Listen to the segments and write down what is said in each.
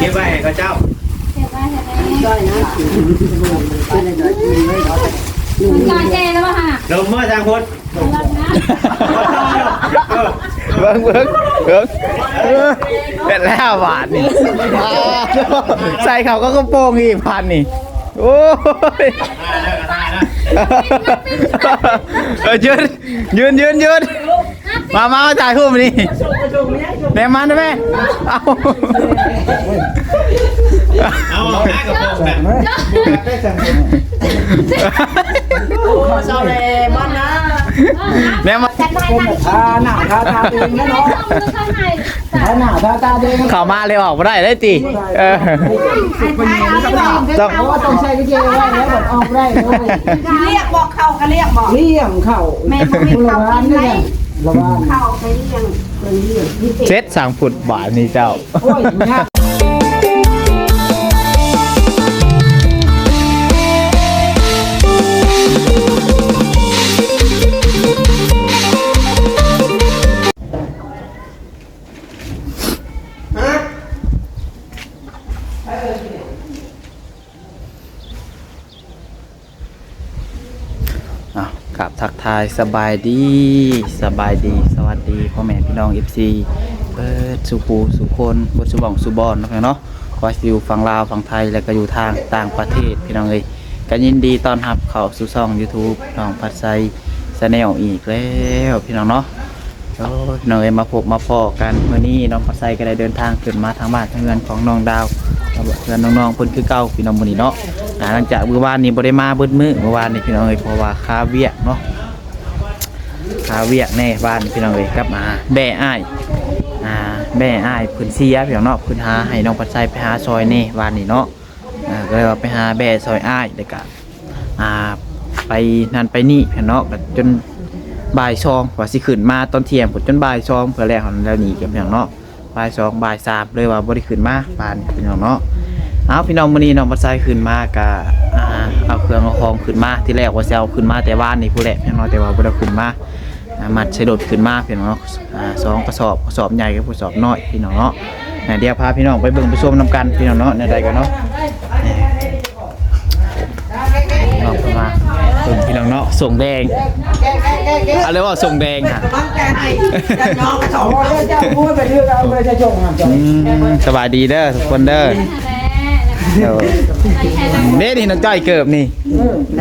ເກັບໄວ້ໃຫ້ເຂົາເຈົ້າ ເກັບໄວ້ໃຫ້ແມ່ ມັນກາແກ່ແລ້ວບໍ່ຫັ້ນນະ? ລົງເມືອທາງພຸ້ນ ເອີ ເບິ່ງ ເບິ່ງ ເບິ່ງ ເອີ ເປັນແລ້ວບາດນີ້ ໃສ່ເຂົາກໍກະໂປງອີກບາດນີ້ ໂອ້ຍ ເອີ ຢືນ ຢືນ ຢືນ ຢືນ ມາ ມາ ມາຖ່າຍຮູບນີ້ ແນມມາໄດ້ແມ່ ເອົາ ເອົາ ເອົາໜ້າກະໂປງແບບ ໂອ້ ຊາວແລບ້ານນາ ແນມມາ ອ່າ ໜ້າທາຕາເອງແລ້ວເນາະ ທາໜ້າທາຕາເອງ ເຂົ້າມາເລີຍອອກບໍ່ໄດ້ເດ້ຕິ ເອີ ຕ້ອງ ເພາະວ່າຕ້ອງໃສ່ກາງເກງໄວ້ແລ້ວ ບັດອອກໄດ້ເລີຍ ລຽກບໍ່ ເຂົ້າກະລຽກບໍ່ ລ້ຽງເຂົ້າ ແມ່ນບໍ່ແມ່ນເຂົ້າກິນໄດ້ ລະຫວ່າງ ເຂົ້າໄປລ້ຽງ ໄປລ້ຽງ ເສັດສັງພຸດບາດນີ້ເຈົ້າ ໂອ້ຍ ຍາກ. ອ້າວ ກາບທັກທາຍສະບາຍດີ ສະບາຍດີ ສະຫວັດດີພໍ່ແມ່ພີ່ນ້ອງ ເອັຟຊີ ເບິດສູ່ຜູ້ສູ່ຄົນ ເບິດສູ່ໝ່ອງສູ່ບ່ອນເນາະ ພີ່ນ້ອງເນາະ ບໍ່ວ່າຊິຢູ່ຝັ່ງລາວ ຝັ່ງໄທ ແລະກະຢູ່ທາງຕ່າງປະເທດ ພີ່ນ້ອງເອີຍ ກະຍິນດີຕ້ອນຮັບເຂົ້າສູ່ຊ່ອງຢູທູບ ນ້ອງພັດໄຊ Channel ອີກແລ້ວ ພີ່ນ້ອງເນາະ. ໂອ້ຍ ພີ່ນ້ອງເອີຍ ມາພົບມາພໍ້ກັນ ມື້ນີ້ນ້ອງພັດໄຊກະໄດ້ເດີນທາງຂຶ້ນມາທາງບ້ານທາງເຮືອນຂອງນ້ອງດາວ ເຮືອນນ້ອງໆເພິ່ນຄືເກົ່າ ພີ່ນ້ອງ ມື້ນີ້ເນາະ ອ່າ ຫຼັງຈາກມື້ວານນີ້ບໍ່ໄດ້ມາເບິດມື້ ມື້ວານນີ້ ພີ່ນ້ອງເອີຍ ເພາະວ່າຄາວຽກເນາະ ຄາວຽກແດ່ວານນີ້ ພີ່ນ້ອງເອີຍ ກັບ ອ່າ ແບ້ອ້າຍ ອ່າ ແບ້ອ້າຍເພິ່ນເສຍ ພີ່ນ້ອງເນາະ ເພິ່ນຫາໃຫ້ນ້ອງພັດໄຊໄປຫາຊ່ອຍແດ່ວານນີ້ເນາະ ອ່າ ກະເລີຍວ່າໄປຫາແບ້ຊ່ອຍອ້າຍ ແລ້ວກະ ອ່າ ໄປນັ້ນໄປນີ້ເນາະ ກະຈົນບ່າຍສອງ ວ່າຊິຂຶ້ນມາຕອນທ່ຽງພຸ້ນ ຈົນບ່າຍສອງເພື່ອແລ້ວຫັ້ນແລ້ວນີ້ກັນ ພີ່ນ້ອງເນາະ ບ່າຍສອງ ບ່າຍສາມ ເລີຍວ່າບໍ່ໄດ້ຂຶ້ນມາບ້ານ ພີ່ນ້ອງເນາະ. ເອົາ ພີ່ນ້ອງ ມື້ນີ້ນ້ອງພັດໄຊຂຶ້ນມາກະ ອ່າ ເອົາເຄື່ອງເອົາຂອງຂຶ້ນມາ ທີແລກວ່າຊິເອົາຂຶ້ນມາແຕ່ວານນີ້ພຸ້ນແຫຼະ ພີ່ນ້ອງເນາະ ແຕ່ວ່າບໍ່ໄດ້ຂຶ້ນມາ ອ່າ ມັດໃສ່ລົດຂຶ້ນມາ ພີ່ນ້ອງເນາະ ອ່າ ສອງກະສອບ ກະສອບໃຫຍ່ກັບກະສອບນ້ອຍ ພີ່ນ້ອງເນາະ. ອ່າ ດຽວພາພີ່ນ້ອງໄປເບິ່ງໄປຊົມນຳກັນ ພີ່ນ້ອງເນາະ ແນວໃດກະເນາະ ເນາະ ເພິ່ນວ່າ ເພິ່ນ ພີ່ນ້ອງເນາະ ສົ່ງແດງ ເອົາເລີຍວ່າສົ່ງແດງ ອືມ ສະບາຍດີເດີທຸກຄົນເດີ ເດ້ນີ້ນ້ອງຈ້ອຍເກີບນີ້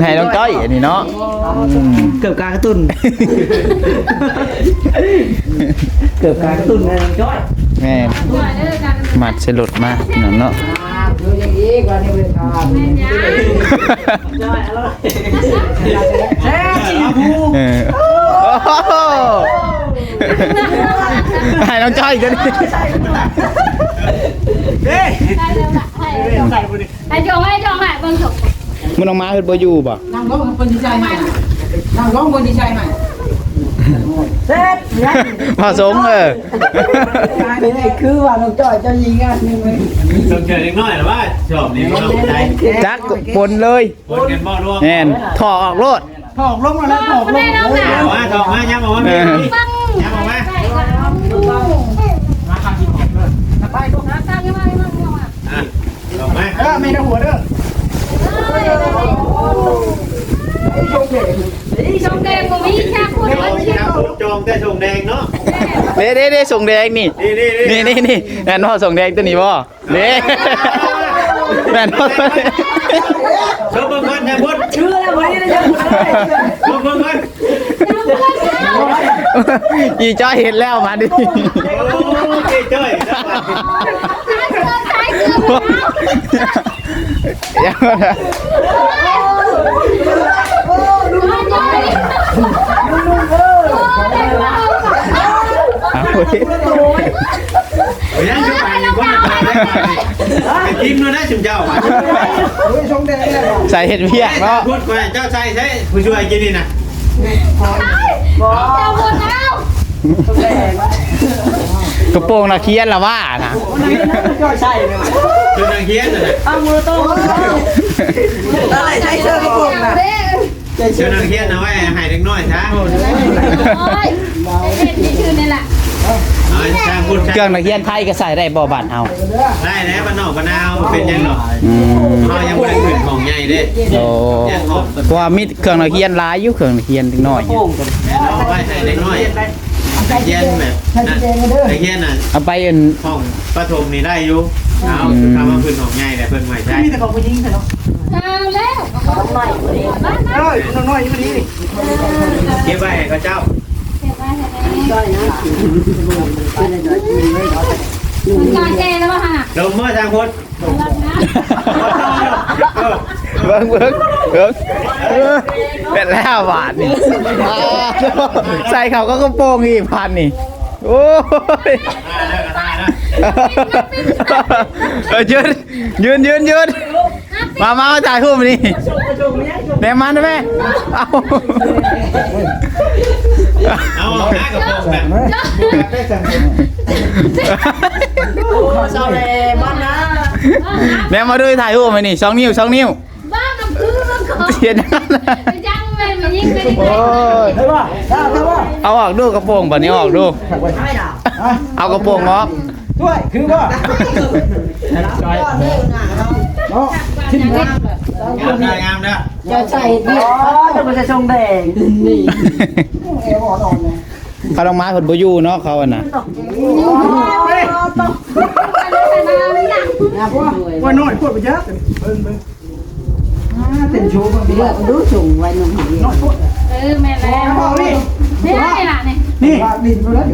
ໃຫ້ນ້ອງຈ້ອຍອັນນີ້ເນາະ ອືມ ເກີບກາກະຕຸນ ເກີບກາກະຕຸນໃຫ້ນ້ອງຈ້ອຍ ແມ່ນ ມັດໃສ່ລົດມາ ພີ່ນ້ອງເນາະ. ແຊບ ເອີ ໂອ້ໂຫ ໃຫ້ນ້ອງຈ້ອຍກັນ ເດ້ ໃຫ້ຈົ່ງ ໃຫ້ຈົ່ງ ໃຫ້ເບິ່ງຈົ່ງ ມັນອອກມາເຮັດບໍ່ຢູ່ບໍ່? ນັ່ງລົງເພິ່ນຊິໃສ່ໃຫ້ ນັ່ງລົງເພິ່ນຊິໃສ່ໃຫ້ ແຊບ ພະສົງ ເອີ ຄືວ່ານ້ອງຈ້ອຍເຈົ້າຍິງອັນນີ້ເວີຍ ສົງໄສເດັກນ້ອຍລະວ່າ ຊອບນີ້ເນາະ ຈັກປົນເລີຍ ແມ່ນ ຖອກອອກໂລດ ຖອກລົງມາແລ້ວ ຖອກລົງ ເອົາມາ ຖອກມາ ຍັບອອກມາ ເອີ ຍັບອອກມາ ໄປລູກ ອອກມາ ເອີ ແມ່ນຫົວເດີ ສົງແດງ ສົງແດງບໍ່ມີ ແຄ່ຄົນ ຈອງແຕ່ສົງແດງເນາະ ເດ້ ເດ້ ເດ້ ສົງແດງນີ້ ນີ້ ນີ້ ນີ້ ນີ້ ແມ່ນບໍ່ ສົງແດງໂຕນີ້ບໍ່? ເດ້ ແມ່ນບໍ່? ສົມມຸດແມ່ນບໍ່ ຊື່ແລ້ວບໍ່ໄດ້ ສົມມຸດ ອີຈ້ອຍເຮັດແລ້ວບາດນີ້ ໂອ້ ອີຈ້ອຍ ເອົາ ໂອ້ຍ ຍັງຢູ່ບ້ານນີ້ ຄົນລະປານເດ້ ໄປກິນໂລດນະຊຸມເຈົ້າ ໃສ່ເຮັດວຽກເນາະ ພຸດຂ້ອຍເຈົ້າໃສ່ໃສ່ຜູ້ຊ່ວຍກິນນີ້ນະ ບໍ່ ເຈົ້າບໍ່ເອົາ ກະໂປງນັກຮຽນລະວ່ານະ ເຈົ້າໃສ່ເນາະ ເຈົ້ານັກຮຽນນະ ເອົາມືໂຕ ຕອນແລກໃສ່ເສື້ອກະໂປງນະ ເຈົ້ານັກຮຽນເອົາໄວ້ໃຫ້ເດັກນ້ອຍຊະ ໂອ້ຍ ເຮັດທີ່ຊື່ນີ້ລະ ເຄື່ອງນັກຮຽນໄທກໍໃສ່ໄດ້ບໍ່ບ້ານເຮົາ? ໄດ້ແຫຼະ ບ້ານນອກບ້ານນາເຮົາບໍ່ເປັນຫຍັງດອກ. ອືມ ເຮົາຍັງບໍ່ໄດ້ຂຶ້ນຫ້ອງໃຫຍ່ເດ້. ໂອ້ ເພາະວ່າມີເຄື່ອງນັກຮຽນຫຼາຍຢູ່ ເຄື່ອງນັກຮຽນເດັກນ້ອຍ. ແມ່ນ ເອົາໄວ້ໃຫ້ເດັກນ້ອຍ ນັກຮຽນແບບນັ້ນ ນັກຮຽນນະ ເອົາໄປອັນຫ້ອງປະຖົມນີ້ໄດ້ຢູ່. ເອົາ ອືມ ຖ້າວ່າຂຶ້ນຫ້ອງໃຫຍ່ແລ້ວເພິ່ນໄວ້ໃຊ້. ມີແຕ່ຂອງຜູ້ຍິງເນາະ. ເອົາແລ້ວ ເອີ ນ້ອຍຢູ່ນີ້ ເກັບໄວ້ໃຫ້ເຂົາເຈົ້າ. ມັນກາແກ່ແລ້ວບໍ່ຫັ້ນນະ? ລົມບໍ່ທາງພຸ້ນ. ເບິ່ງ ເບິ່ງ ເບິ່ງ ເອີ ເປັນແລ້ວບາດນີ້. ໃສ່ເຂົ້າກັບກະໂປງອີກບາດນີ້. ໂອ້ຍ ເອີ ຢືນ ຢືນ ຢືນ ຢືນ ມາ ມາ ມາຖ່າຍຮູບນີ້. ແນມມາແມ່. ເອົາ ເອົາ ເອົາ ເອົາກະໂປງແບບ ໂອ້ ຊາວແຫຼມັນນະ. ແນມມາດູ ຖ່າຍຮູບໃຫ້ນີ້ ສອງນິ້ວ ສອງນິ້ວ. ບ້າກັບຄືມັນກໍ ເຮັດຫຍັງ ຍັງແມ່ນມັນຍິງໄປ. ໂອ້ຍ ໄດ້ບໍ່? ໄດ້ບໍ່? ເອົາອອກດູກະໂປງ ບາດນີ້ອອກດູ. ເອົາກະໂປງອອກ. ດ້ວຍ ຄືບໍ່? ເນາະ ງາມເດີ ງາມເດີ. ເຈົ້າໃສ່ເດ ອໍ ເຈົ້າບໍ່ໃສ່ຊົງແດງນີ້. ເຂົາລອງມາເພິ່ນບໍ່ຢູ່ເນາະ ເຂົາຫັ້ນນະ. ວ່ານ້ອຍໂພດບໍ່ຈັກ ເບິ່ງ ເບິ່ງ. ອ່າ ເຕັ້ນໂຊເບິ່ງ ເລືອກເບິ່ງດູ ສົ່ງໄວ້ນຳເຮົາເອງ. ນ້ອຍໂພດ. ເອີ ແມ່ນແລ້ວ ນີ້ ນີ້ລະນີ້ ນີ້ ລາກດິນໄປແລ້ວ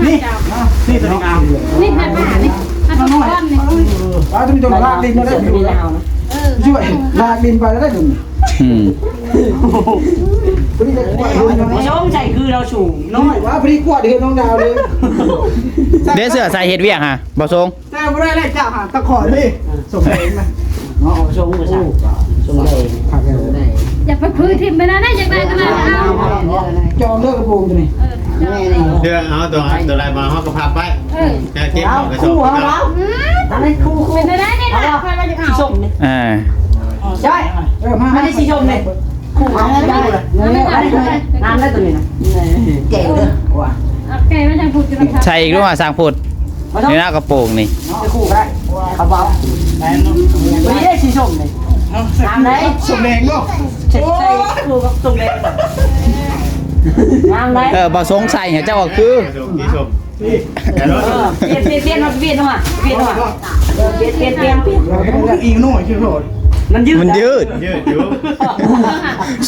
ນີ້ ນີ້ ຕົວນີ້ງາມ ນີ້ ນີ້ ນີ້ ນີ້ ນີ້ ນີ້ ລາກດິນໄປແລ້ວ ເອີ ຊ່ວຍລາກດິນໄປແລ້ວ. ອືມ ພໍດີກວາດເຮືອນນ້ອງດາວ ຊົງໃສ່ຄືລາວສູງນ້ອຍ ວ່າພໍດີກວາດເຮືອນນ້ອງດາວເລີຍ. ເດ້ ເສື້ອໃສ່ເຮັດວຽກຫາ ບໍ່ຊົງ. ແຕ່ບໍ່ໄດ້ແລ້ວ ເຈົ້າຫາຕະຂໍນີ້ ອ່າ ສົ່ງເອງນະ ເນາະ. ສົ່ງບໍ່ຊັ້ນ ສົ່ງໄດ້ ຄັກແລ້ວ ສົ່ງໄດ້. ຢ່າໄປພື້ນຖິ້ມໄປນະ ຢາກໄດ້ກໍໄດ້ ເອົາ ເອົາ ເອົາ ຈອງເດີກະໂປງຕົວນີ້. ເອີ ແມ່ນ ເລືອກເອົາຕົວ ຕົວໃດມາເຮົາກໍພັບໄວ້. ເອີ ແລ້ວເກັບເອົາໄປສົ່ງເຂົາ. ອືມ ອັນນີ້ຄູ່ ຄູ່ ເປັນໄດ້ນີ້ລະ ຂ້ອຍວ່າຈະເອົາ ຊິສົ້ມນີ້. ອ່າ ໃຊ່ ເອີ ມາ ມາ ອັນນີ້ຊິສົ້ມນີ້. ຄູ່ເອົາ ງາມເລີຍຕົວນີ້ນະ ແກ່ເດີວ່າ ເອົາແກ່ມາຈັ່ງພຸດ. ໃສ່ອີກດ້ວຍ ສ້າງພຸດ ນີ້ນະກະໂປງນີ້ ເນາະ ຄູ່ກໍໄດ້ ເຂົາເວົ້າ. ນີ້ເດ້ສີສົ້ມນີ້ ງາມເດ້ ສົ້ມແດງເນາະ. ໃສ່ ໃສ່ຄູ່ກັບສົ້ມແດງ ງາມເດ້. ເອີ ບໍ່ສົງໄສໃຫ້ເຈົ້າວ່າຄື ສີສົ້ມ. ນີ້ ເອີ ປ່ຽນ ປ່ຽນ ປ່ຽນ ປ່ຽນເອົາມາ ປ່ຽນເອົາມາ ປ່ຽນ ປ່ຽນ ປ່ຽນ ອີກໜ້ອຍຄືໂລດ ມັນຍືດ ມັນຍືດ ມັນຍືດຢູ່.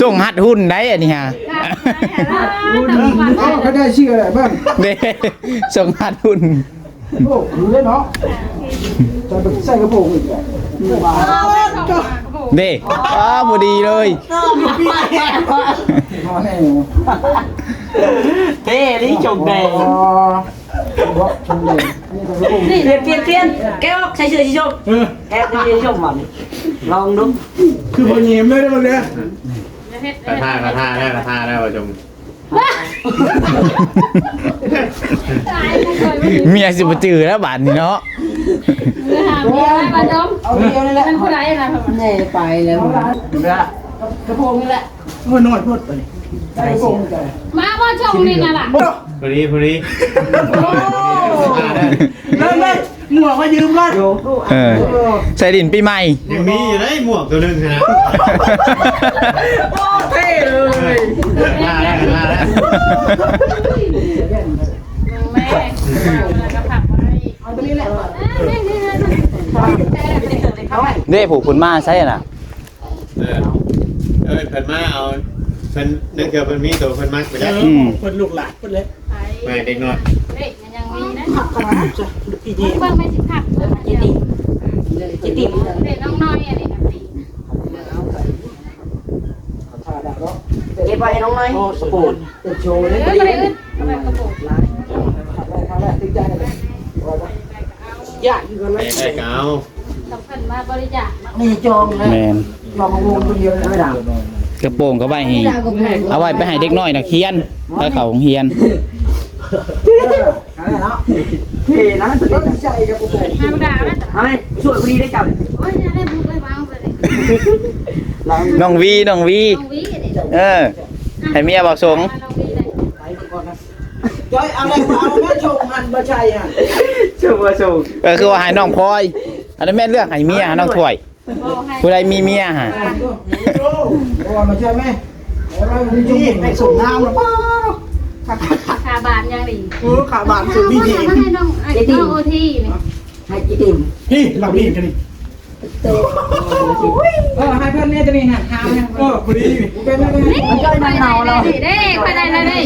ສົ່ງຮັດຫຸ່ນໄດ໋ອັນນີ້ຫາ ເຂົາໄດ້ຊື່ອະໄລເບິ່ງເດ້ ສົ່ງຮັດຫຸ່ນ. ໂອ້ ຄືເດ້ເນາະ ໃສ່ ໃສ່ກະໂປງອີກແລ້ວ ເດ້. ອ້າ ພໍດີເລີຍ ເທ່ນີ້ ຈົ່ງແດງ. ບໍ່ ຊົງເດ ນີ້ ປ່ຽນ ປ່ຽນ ປ່ຽນ ແກະອອກ ໃສ່ເສື້ອສີສົ້ມ. ເອີ ແກະເສື້ອສີສົ້ມບາດນີ້ ລອງດູ ຄືບໍ່ຍິ້ມເລີຍເດ້ ເບິ່ງເດີ. ກະທາ ກະທາແລ້ວ ກະທາແລ້ວ ຈົ່ງ ເມຍຊິບໍ່ຈື່ແລ້ວບາດນີ້ເນາະ. ເອົາດຽວນີ້ແຫຼະ ມັນຜູ້ໃດນະ ແນ່ໄປແລ້ວ ກະໂປງນີ້ແຫຼະ. ໂອ້ຍ ນ້ອຍໂພດ ມາບໍ່ຊົງນີ້ນະລະ ພໍດີ ພໍດີ. ເລີຍ ໝວກມາຢືມກ່ອນ. ເອີ ໃສ່ຫຼິ້ນປີໃໝ່ ຍັງມີຢູ່ເດ້ ໝວກຕົວໜຶ່ງຫັ້ນນະ. ໂອ້ ເທ່ເລີຍ ມາແລ້ວ ມາແລ້ວ. ເດ້ ຜູ້ເພິ່ນມາໃສນະ? ເອີ ເອີ້ນເພິ່ນມາເອົາ ເພິ່ນ ນັ້ນຄືເພິ່ນມີໂຕເພິ່ນມັກໄປໄດ້. ອືມ ເພິ່ນລູກຫຼານເພິ່ນເລີຍ ໃຫ້ເດັກນ້ອຍ. ເດ້ ມັນຍັງມີນະ ຜັກຂະໜາດ ເບິ່ງໄປຊິຜັກ ເອີ ເຈຕິ ເຈຕິ ເດັກນ້ອງນ້ອຍອັນນີ້ນະ ເກັບໄວ້ໃຫ້ນ້ອງນ້ອຍ ໂອ້ ສະໂພກ ເປັນໂຊເລີຍ ເອີ ບໍ່ໄດ້ອຶດ ເອົາໄປກະໂປງ ຢາກຢູ່ກັນເລີຍ ຢາກຢູ່ກັນເລີຍ ໄດ້ກໍເອົາ ສຳຄັນມາບໍລິຈາກເນາະ ນີ້ຈອງເລີຍ ແມ່ນ ຈອງວົງຕົວດຽວເລີຍ ກະໂປງກໍໄວ້ໃຫ້ ເອົາໄວ້ໄປໃຫ້ເດັກນ້ອຍນັກຮຽນ ໄປເຂົ້າໂຮງຮຽນ. ເອີ ອັນນັ້ນເນາະ ເທ່ນະ ຕົວນີ້ນະ ໃສ່ກະໂປງ ທຳມະດານະ ເອົາໄປຊ່ວຍຜູ້ນີ້ໄດ້ເຈົ້າ ໂອ້ຍ ຢ່າໄດ້ບຸກໄດ້ວາງໄປເລີຍ ນ້ອງວີ ນ້ອງວີ ນ້ອງວີ ເອີ ໃຫ້ເມຍເວົ້າສົ່ງ ນ້ອງວີເລີຍ ໄປກ່ອນນະ. ເອົາແລ້ວ ເອົາແມ່ຊົງຫັ້ນບໍ່ໃຊ່ຫັ້ນ ຊົງບໍ່ຊົງ ເອີ ຄືວ່າໃຫ້ນ້ອງພອຍ ອັນນັ້ນແມ່ນເລືອກໃຫ້ເມຍ ນ້ອງຖ້ວຍ ຜູ້ໃດມີເມຍຫະ ບໍ່ວ່າມາຊ່ວຍແມ່ ເອົາໄວ້ໃຫ້ຊົງ ໃຫ້ສົມນາມລະ ຄ່າບານຍັງດີ ເອີ ຄ່າບານສຸດວິທີ ໃຫ້ນ້ອງ ໃຫ້ນ້ອງໂອທີນີ້ ໃຫ້ກິນອີ່ມ ນີ້ ເຮົານີ້ກັນນີ້ ເອີ ໃຫ້ເພິ່ນແດ່ຕົວນີ້ນະ ຫາມຍັງ ເອີ ພໍດີນີ້ ເປັນໄດ້ ມັນຈ່ອຍມັນເມົາແລ້ວ ເດ້ ໄດ້ ໄດ້ ໄດ້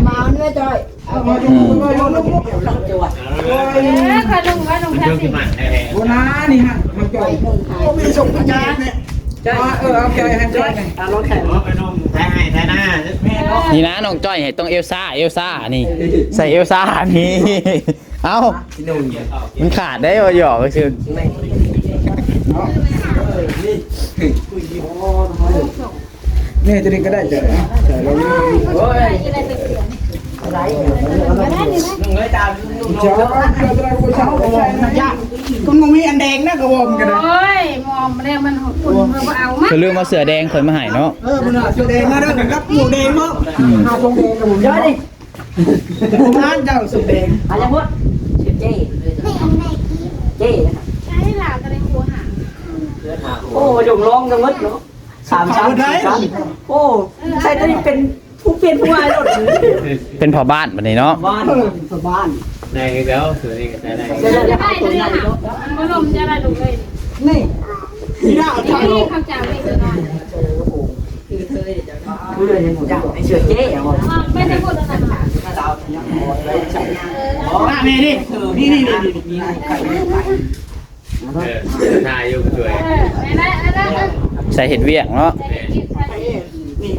ມາເນື້ອຈ່ອຍ ເອີ ມາຢູ່ ມາຢູ່ ເອີ ຂ້ອຍນຸ່ງ ຂ້ອຍນຸ່ງແທັກຊິ ໂອ້ນາ ນີ້ຮະ ມັນຈ່ອຍ ໂອ້ ມີສົ່ງເປັນຍາແທ້ ເອີ ເອົາຈ່ອຍ ໃຫ້ຈ່ອຍ ເອົາລົງແຂນ ໄທໄຮ່ໄທນາ ແມ່ນເນາະ ນີ້ນະ ນ້ອງຈ້ອຍໃຫ້ຕ້ອງເອວຊາ ເອວຊານີ້ ໃສ່ເອວຊານີ້ ເອົ້າ ມັນຂາດໄດ້ບໍ່ ຫຍອກຊື່ ແມ່ຕົວນີ້ກໍໄດ້ຈ້ະ ໃສ່ລົງ ໂອ້ຍ ນຸ່ງເອີຍ ຕາມ ເຈົ້າ ເຈົ້າ ເຈົ້າ ເຈົ້າ ມັນບໍ່ມີອັນແດງນະ ກະວອມກໍໄດ້ ໂອ້ຍ ມອມແລ້ວມັນຫຸ່ນ ເຮົາບໍ່ເອົາມາ ເຂົາລືມເອົາເສື້ອແດງຂ້ອຍມາໃຫ້ເນາະ ເອີ ເພິ່ນເອົາເສື້ອແດງມາເດີ ກັບໝວກແດງເນາະ ອືມ ເອົາຊົງແດງກັບໝວກ ເຈົ້ານີ້ ຜູ້ງານເຈົ້າສຸດເດງ ອາ ຢ່າພຸດ ຊື່ເຈ້ ເຈ້ ໃຊ້ຫຼານກໍໄດ້ຄົວຫາ ໂອ້ ຢົງລອງກັນໝົດເນາະ ສາມຊັ້ນ ສີ່ຊັ້ນ ໂອ້ ໃສ່ຕົວນີ້ເປັນຜູ້ປ່ຽນຜູ້ໃໝ່ໂລດ ເປັນພໍ່ບ້ານບັດນີ້ເນາະ ບ້ານ ເອີ ພໍ່ບ້ານ ໄດ້ຄືເກົ່າ ຕົວນີ້ກໍໃຊ້ໄດ້ ໃຊ້ໄດ້ ໃຊ້ໄດ້ຕົວນີ້ ມັນບໍ່ລົມຈະລະລຸເລີຍ ນີ້ ນີ້ລະ ນີ້ເຂົ້າເຈົ້ານີ້ຕົວນ້ອຍ ຄືເທີຍ ຢາກໄດ້ເສື້ອເຈ້ ເອົາບໍ່ ອອກໄປແຕ່ພຸ້ນລະນະ ມາແມ່ນີ້ ນີ້ ນີ້ ນີ້ ນີ້ ເອີ ຖ່າຍຢູ່ ເອີ ແມ່ນແຫຼະ ແມ່ນແຫຼະ ໃສ່ເຮັດວຽກເນາະ ໃສ່ເຮັດວຽກ ນີ້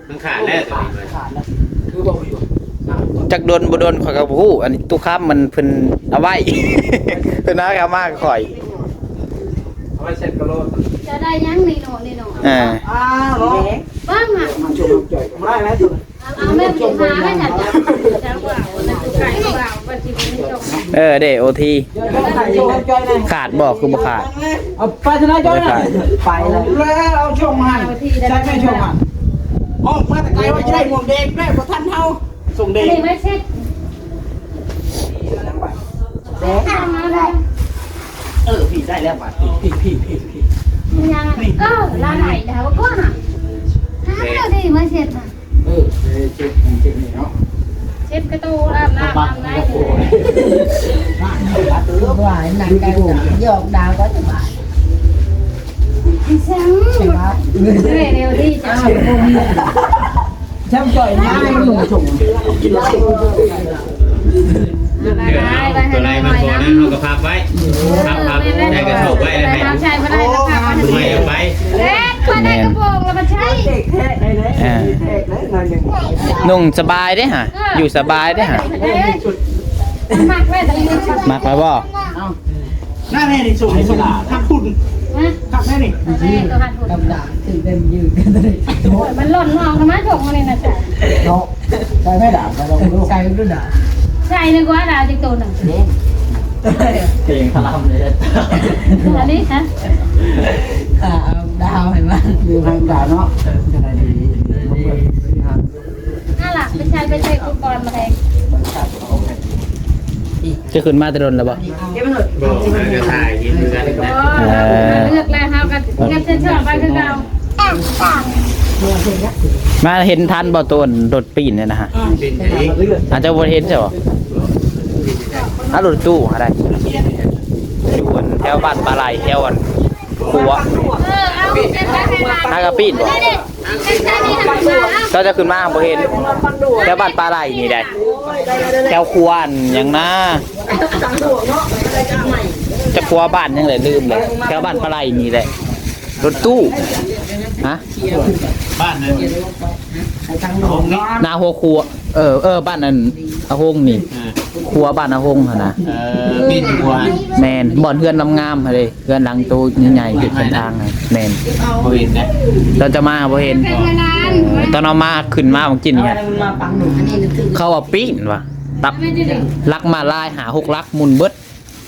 ມັນຂາດແລ້ວຕົວນີ້ ຈັກດົນບໍ່ດົນຂ້ອຍກໍບໍ່ຮູ້ ອັນນີ້ຕຸຄຳມັນເພິ່ນເອົາໄວ້ ເພິ່ນເອົາມາໃຫ້ຂ້ອຍ ເອົາໄວ້ເຊັດກະໂຫຼ ຈະໄດ້ຫຍັງນີ້ເນາະ ນີ້ເນາະ ອ່າ ອ້າວເນາະ ເບິ່ງຫັ້ນ ມາຊ່ວຍ ມາແລ້ວ ເອົາແມ່ໄປຫາແມ່ນຫຍັງ ເອີເດ້ ໂອທີ ຂາດບໍ່ ຄືບໍ່ຂາດ ເອົາໄປຊະນະ ໄປແລ້ວ ເອົາຊົງຫັ້ນ ໃສ່ແມ່ຊົງຫັ້ນ ອອກມາແຕ່ໄກວ່າຈະໄດ້ໝວກແດງແລ້ວ ບໍ່ທັນເຮົາ ຊົງແດງ ເອີ ພີ່ໃສ່ແລ້ວບາດ ພີ່ ພີ່ ພີ່ ພີ່ ເອີ ລາວໄຫຼແລ້ວກໍນະ ຫາເອົາດີມາເຊັດນະ ເອີ ເຊັດ ເຊັດນີ້ເນາະ ເຊັດກະໂຕ ອາບນ້ຳອາບໃນ ວ່າໜັກກາຍຫຍອກດາວກໍສະບາຍ ອີສັງ ເອີຍ ແນວດີຈັງ ແຊມຈ່ອຍມາໃຫ້ມັນນຸ່ງຊົງ ຕົວໃດມັນບໍ່ນັ້ນ ເຮົາກໍພັບໄວ້ ພັບ ພັບໃສ່ກະໂທກໄວ້ ແລ້ວໃຫ້ ໃສ່ບໍ່ໄດ້ກໍພັບໄວ້ ໃໝ່ເອົາໄປ ແລ້ວຂ້ອຍໄດ້ກະໂປງແລ້ວມັນໃຊ້ ອ່າ ນຸ່ງສະບາຍເດ້ຫະ ເອີ ຢູ່ສະບາຍເດ້ຫະ ມັກໄວ້ ມັກໄວ້ບໍ່? ໜ້າແມ່ນີ້ ສົງ ສົງ ຮັກຄຸນ ຮະ ຮັກແມ່ນີ້ ແມ່ໂຕຮັກຄຸນ ກຳດານ ຄືເປັນຢືນກັນເລີຍ ໂອ້ຍ ມັນຫຼົ່ນງອກມາຊົງນີ້ນະ ເນາະ ໃສ່ໄມ້ດາບ ໃສ່ລອງດູ ໃສ່ດູດາບ ໃສ່ດີກວ່າດາບຈັກໂຕໜຶ່ງ ເພງຄະລຳເລີຍ ອັນນີ້ຮະ ອ່າ ເອົາດາວໃຫ້ມັນ ຄືໃຫ້ດາວເນາະ ຈະໄດ້ດີ ຫັ້ນລະ ໄປໃສ່ ໄປໃສ່ອຸປະກອນມາແພງ ຈະຂຶ້ນມາແຕ່ດົນແລ້ວບໍ່? ບໍ່ ຫາກະຖ່າຍເຫັນຄືກັນ ເອີ ເລືອກແລ້ວເຮົາກະເກັບເຊັນຊອບໄວ້ຄືເກົ່າ ມາເຫັນທັນບໍ່ ໂຕລົດປີນນີ້ນະຮະ? ອາດຈະບໍ່ເຫັນໃຊ່ບໍ່? ອາ ລົດຕູ້ຫາໄດ້ ຢູ່ອັນແຖວບ້ານປາໄຫຼ ແຖວອັນ ຂົວ ເອີ ເອົາເກັບໄວ້ໃຫ້ຫຼານ ຫາກະປີນບໍ່? ເຈົ້າຈະຂຶ້ນມາບໍ່ເຫັນ ແຖວບ້ານປາໄຫຼນີ້ໃດ ແຖວຂົວອັນຫຍັງນາ ຈັກຂົວບ້ານຫຍັງແຫຼະ ລືມແຫຼະ ແຖວບ້ານປາໄຫຼນີ້ແຫຼະ ລົດຕູ້ ຮະ ບ້ານນັ້ນ ນາຫົວຂົວ ເອີ ເອີ ບ້ານນັ້ນ ອາຫົງນີ້ ອ່າ ຂົວບ້ານອາຫົງຫັ້ນນະ ເອີ ປີນຂົວ ແມ່ນ ບ່ອນເຮືອນງາມໆຫັ້ນເດ້ ເຮືອນຫຼັງໂຕໃຫຍ່ໆ ເຮັດເປັນທາງ ແມ່ນ ບໍ່ເຫັນນະ ຕອນຈະມາບໍ່ເຫັນ ຕອນເຮົາມາ ຂຶ້ນມາມື້ກີ້ນີ້ ເຂົາວ່າປີ້ນວ່າ ຕັບ ຫຼັກມາລາຍ ຫ້າຫົກຫຼັກ ໝຸ່ນເບິດ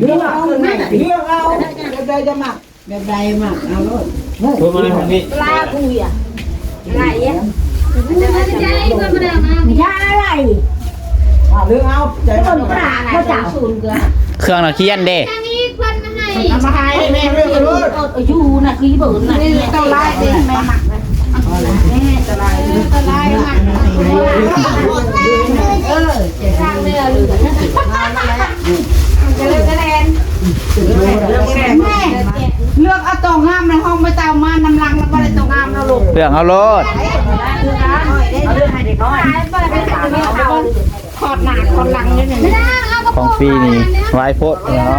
ເລືອກເອົາ ເລືອກເອົາ ແບບໃດຈະມັກ ແບບໃດມັກເອົາໂລດ. ໂທມາທາງນີ້ ປາກູຢາ ອາໄລອະ ຢາອາໄລ ເລືອກເອົາ ໃຈມັນ ເຄື່ອງນັກຮຽນເດ້ ເອົາມາໃຫ້ແມ່ເລືອກເອົາໂລດ. ເອີ ຢູ່ນະ ຄືເບີນນະ ນີ້ເຕົ້າລາຍເດ້ ແມ່ມັກນະ ເອີ ເລືອກເອົາໂຕງາມໃນຫ້ອງ ບໍ່ເຈົ້າມານຳຫຼັງ ແລ້ວບໍ່ໄດ້ໂຕງາມເນາະລູກ ເລືອກເອົາໂລດ. ຂອດໜ້າຂອດຫຼັງຢູ່ນີ້ ຂອງຟຣີນີ້ຫຼາຍໂພດເນາະ.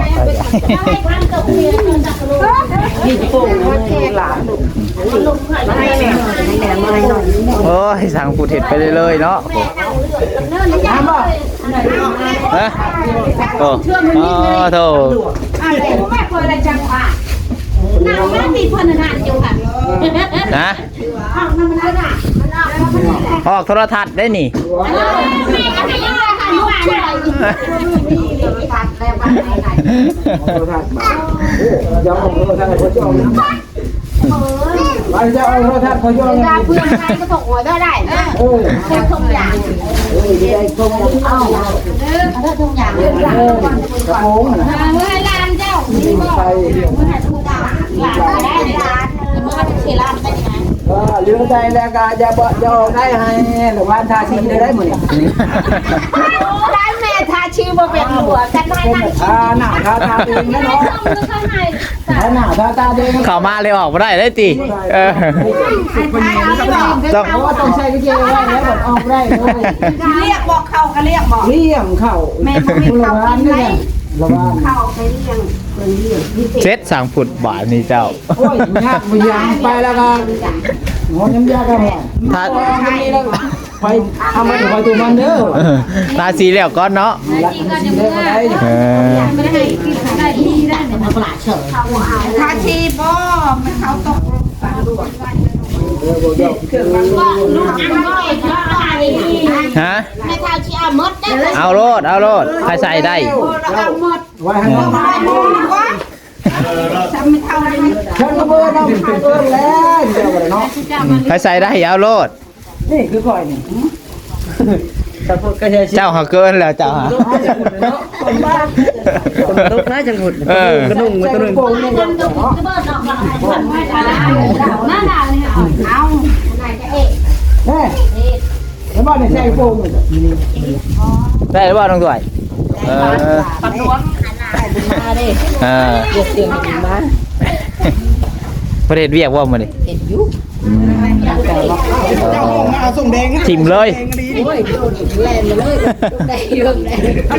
ໂອ້ຍ ຊ່າງພຸດເຮັດໄປເລື້ອຍໆເນາະ. ຮະ ໂອ້ ໂອ້ໂທ ຮະ ອອກໂທລະທັດໄດ໋ນີ້. ໄປ ຈະເອົາໂທລະທັດຂ້ອຍຢູ່ ເວລາເພື່ອນໃຊ້ກໍຖອກຫົວໄດ້ ເອີ ເປັນທຸງຢາງ ເອີ ໄດ້ທຸງຢາງ ເອົາ ເອີ ເອົາທຸງຢາງ ເອີ ກະໂປງນະ ເອີ ເມື່ອໃຫ້ຫຼານເຈົ້າ ໃສ່ ເມື່ອໃຫ້ລູກຫຼານ ຫຼານໄດ້ ຫຼານ ເມື່ອໃຫ້ຫຼານໄດ້ນະ ເອີ ຫຼືໄດ້ແລ້ວກໍຢ່າບອກ ຢ່າອອກໄດ້ ໃຫ້ລະວັນທາສີໄດ້ມື້ນີ້ ຫຼານແມ່ທາສີບໍ່ເປັນຫົວກັນໄດ້ນະ ອ່າ ໜ້າທາຕາເອງແລ້ວເນາະ. ເຂົ້າມາເລີຍອອກບໍ່ໄດ້ເລີຍຕິ ເອີ ຕ້ອງ ຕ້ອງໃສ່ກາງເກງໄວ້ແລ້ວອອກບໍ່ໄດ້ເລີຍ. ລຽກບໍ່ ເຂົ້າກໍລຽກບໍ່ ລ້ຽງເຂົ້າ ແມ່ນບໍ່ມີເຂົ້າກິນໄດ໋ ລະວັນ ເຂົ້າໄປລ້ຽງ ເພິ່ນລ້ຽງ ເສັດຊ່າງພຸດບາດນີ້ເຈົ້າ. ໂອ້ຍ ຍາກບໍ່ຍາກ ໄປແລ້ວກໍ ໂອ້ຍ ຍາກກໍ ຖ້າ ໄປ ເອົາມາໄປຕົວມັນເດີ ເອີ ທາສີແລ້ວກ່ອນເນາະ ທາສີກ່ອນ ເດີ ເອີ ທາສີບໍ່ ມັນເຂົ້າຕົກ ເອີ ບໍ່ຢອກ ເຄື່ອງບາງ ລູກອັນບໍ່ ເອີ ຮະ? ແມ່ເຖົ້າຊິເອົາໝົດເດີ ເອົາໂລດ ເອົາໂລດ ໃຜໃສ່ໄດ້ ເອົາໝົດ ໄວ້ໃຫ້ໝົດ ເອີ ສຳເຖົ້ານີ້ ເຊີນມາເບິ່ງເອົາ ເອີ້ນແລ້ວ ເຈົ້າບໍ່ໄດ້ເນາະ ໃຜໃສ່ໄດ້ເອົາໂລດ ນີ້ຄືຂ້ອຍນີ້ ເຈົ້າຫາເກີນແລ້ວ ເຈົ້າຫາ ຝົນຕົກຫຼາຍຈັງພຸດ ເອີ ກະນຸ່ງໄວ້ຕົວໜຶ່ງ ເອົາ ແມ່ ເຫັນບໍ່ນີ້ ໃສ່ໂປ່ງ ໄດ້ແລ້ວບໍ່ນ້ອງດ້ວຍ? ເອີ ປັດດວງ ເອີ ບໍ່ໄດ້ເຮັດວຽກບໍ່ມື້ນີ້? ເຮັດຢູ່ ອືມ ເຈົ້າອອກມາເອົາສົ້ມແດງນະ ຖິ້ມເລີຍ ໂອ້ຍ ໂດດແລ່ນມາເລີຍ ໄດ້ຢູ່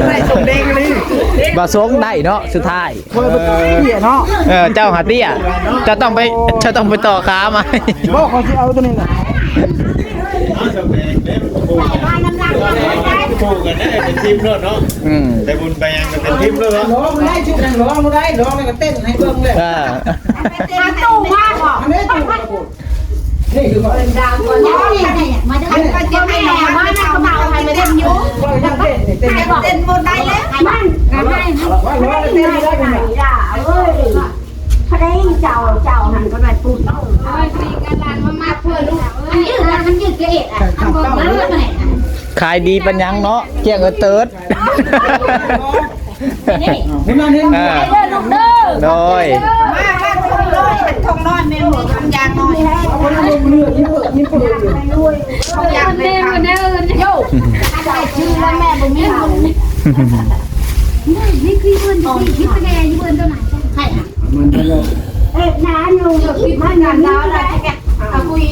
ໄດ້ສົ້ມແດງອີ່ຫຼີ ບໍ່ສົງໄດ້ເນາະ ສຸດທ້າຍ ເອີ ເຈົ້າຫາເຕ້ຍ ເຈົ້າຕ້ອງໄປ ເຈົ້າຕ້ອງໄປຕໍ່ຂາໃໝ່ ບໍ່ ຂ້ອຍຊິເອົາຕົວນີ້ແຫຼະ ເອົາສະແບງເດ້ ມັນຄູ່ກັນ ມັນຄູ່ກັນໄດ້ ເປັນທີມໂລດເນາະ ອືມ ໄປບຸນໄປຫຍັງກໍເປັນທີມໂລດເນາະ ລອງໄດ້ ຊຸດນັ້ນລອງບໍ່ໄດ້ ລອງແລ້ວກໍເຕັ້ນໃຫ້ເບິ່ງເລີຍ ເອີ ຫາຕູ້ມາບໍ່ ອັນນີ້ຕູ້ ນີ້ຄືວ່າ ເປັນດາວກ່ອນ ມາເດີ ມາເດີ ມາເດີ ເອົາໃຫ້ມັນເຕັມຢູ່ ເຕັ້ນບໍ່ໄດ້ແລ້ວ ມັນ ເອີຍ ພໍໄດ້ເຈົ້າ ເຈົ້າຫັ້ນກໍໄດ້ປຸ້ນ ເອີຍ ກະຫຼານມາ ມາເພື່ອລູກ ມັນຢືດ ມັນຢືດກະເອດ ອັນບໍ່ເລີກແຫຼະ ຂາຍດີປານຫຍັງເນາະ ກ້ຽງເອີເຕີດ ນີ້ ເອີ ເດີລູກເດີ ໂດຍ ມາ ມາ ທອງນ້ອຍ ທອງນ້ອຍ ແມ່ໝູ ທອງຢາງນ້ອຍ ທອງຢາງ ແມ່ ແມ່ ໂຍ ອັນໃດຊື່ແລ້ວແມ່ບໍ່ມີ ນີ້ຄືເພິ່ນ ນີ້ຄືແມ່ຢູ່ເພິ່ນຕົວນັ້ນ ໃຫ້ ມັນກໍ ເອີ ນາຢູ່ ມັນນານາ ເອົາຄຸຍ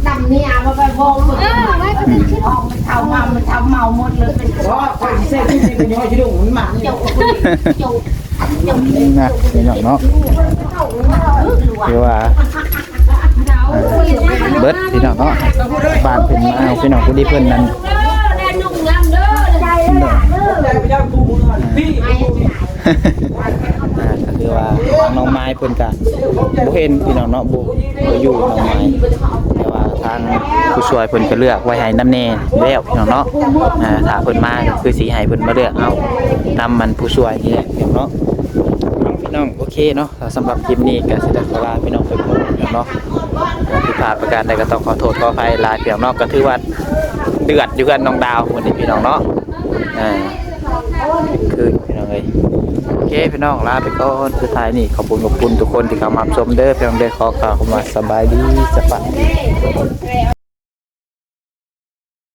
ດຳນີ້ ເອົາມາໄປໂບກ ເອີ ໄວ້ເພິ່ນຂຶ້ນ ອອກ ມັນເຊົາເມົາ ມັນເຊົາເມົາໝົດເລີຍ ເປັນ ເພາະວ່າຂ້ອຍຊິໃສ່ຊຸດນີ້ໄປຍ້ອຍຊິລົງ ມັນໝັກ ເຈົ້າ ເຈົ້າ ນະ ພີ່ນ້ອງເນາະ ຄືວ່າ ອ່າ ເບິດພີ່ນ້ອງເນາະ ບ້ານເພິ່ນມາເອົາ ພີ່ນ້ອງຜູ້ດີເພິ່ນນັ້ນ ອ່າ ກໍຄືວ່າທາງນ້ອງມາຍເພິ່ນກະບໍ່ເຫັນພີ່ນ້ອງເນາະ ບໍ່ ບໍ່ຢູ່ນ້ອງມາຍ ແຕ່ວ່າທາງຜູ້ຊ່ວຍເພິ່ນກໍເລືອກໄວ້ໃຫ້ນຳແດ່ແລ້ວພີ່ນ້ອງເນາະ ອ່າ ຖ້າເພິ່ນມາກໍຄືຊິໃຫ້ເພິ່ນມາເລືອກເອົານຳ ອັນ ຜູ້ຊ່ວຍນີ້ແຫຼະພີ່ນ້ອງເນາະ ພີ່ນ້ອງ ໂອເຄເນາະ ສຳລັບຄລິບນີ້ກໍຊິໄດ້ຂໍລາພີ່ນ້ອງໄປກ່ອນເນາະ ຜິດພາດປະການໃດກໍຕ້ອງຂໍໂທດຂໍອະໄພຫຼາຍພີ່ນ້ອງເນາະ ກໍຖືວ່າເດືອດຢູ່ເຮືອນນ້ອງດາວມື້ນີ້ພີ່ນ້ອງເນາະ ອ່າ ຄືພີ່ນ້ອງເອີຍ ໂອເຄພີ່ນ້ອງ ລາໄປກ່ອນ ສຸດທ້າຍນີ້ຂອບຄຸນ ຂອບຄຸນທຸກຄົນທີ່ເຂົ້າມາຮັບຊົມເດີພີ່ນ້ອງເດີ ຂໍກ່າວຄຳວ່າສະບາຍດີ ສະບາຍດີ.